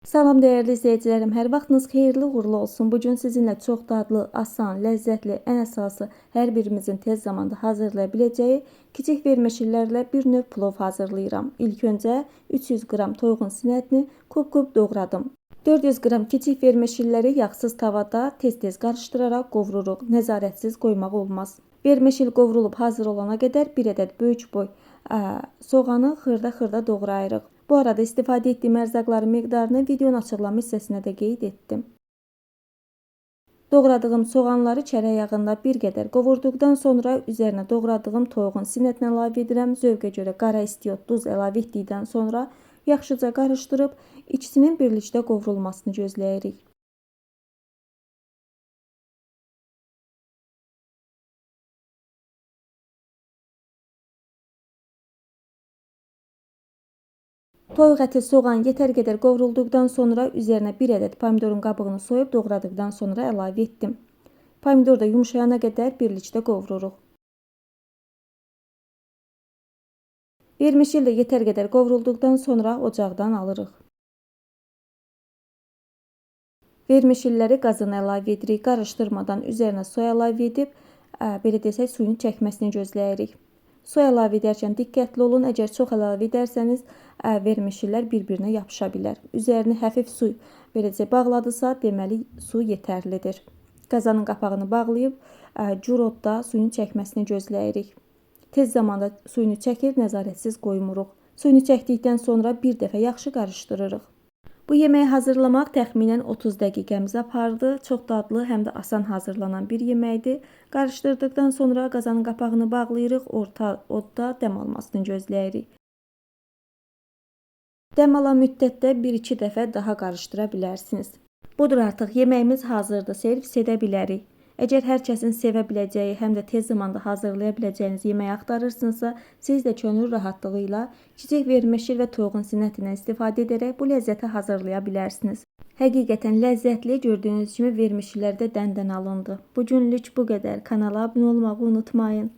Salam dəyərli izləyicilərim, hər vaxtınız xeyirli uğurlu olsun. Bugün sizinlə çox dadlı, asan, ləzzətli, ən əsası hər birimizin tez zamanda hazırlaya biləcəyi kiçik vermişillərlə bir növ plov hazırlayıram. İlk öncə 300 qram toyuğun sinətini kub-kub doğradım. 400 qram kiçik vermişilləri yağsız tavada tez-tez qarışdıraraq qovururuq. Nəzarətsiz qoymaq olmaz. Vermişil qovrulub hazır olana qədər bir ədəd böyük boy soğanı xırda-xırda doğrayırıq. Bu arada istifadə etdiyim ərzaqların miqdarını videonun açıqlama hissəsinə də qeyd etdim. Doğradığım soğanları çərək yağında bir qədər qovurduqdan sonra üzərinə doğradığım toyuğun sinətini əlavə edirəm. Zövqə görə qara istiot, duz əlavə etdikdən sonra yaxşıca qarışdırıb ikisinin birlikdə qovrulmasını gözləyirik. Toyuq əti, soğan yetər qədər qovrulduqdan sonra üzərinə bir ədəd pomidorun qabığını soyub doğradıqdan sonra əlavə etdim. Pomidor da yumşayana qədər birlikdə qovururuq. Vermişil də yetər qədər qovrulduqdan sonra ocaqdan alırıq. Vermişilləri qazana əlavə edirik. Qarışdırmadan üzərinə su əlavə edib, belə desək, suyun çəkməsini gözləyirik. Su əlavə edərkən diqqətli olun. Əgər çox əlavə edərsəniz, vermişillər bir-birinə yapışa bilər. Üzərini həfif su belə desək bağladısa, deməli su yetərlidir. Qazanın qapağını bağlayıb cür odda suyun çəkməsini gözləyirik. Tez zamanda suyunu çəkir, nəzarətsiz qoymuruq. Suyunu çəkdikdən sonra bir dəfə yaxşı qarışdırırıq. Bu yeməyi hazırlamaq təxminən 30 dəqiqəmizi apardı. Çox dadlı, həm də asan hazırlanan bir yeməkdir. Qarışdırdıqdan sonra qazanın qapağını bağlayırıq, orta odda dəm almasını gözləyirik. Dəm alan müddətdə 1-2 dəfə daha qarışdıra bilərsiniz. Budur artıq yeməyimiz hazırdır, servis edə bilərik. Əgər hər kəsin sevə biləcəyi, həm də tez zamanda hazırlaya biləcəyiniz yemək axtarırsınızsa, siz də könül rahatlığı ilə kiçik vermişil və toyuğun sinətindən istifadə edərək bu ləzzəti hazırlaya bilərsiniz. Həqiqətən ləzzətli, gördüyünüz kimi vermişillər də dəndən alındı. Bugünlük bu qədər. Kanala abunə olmağı unutmayın.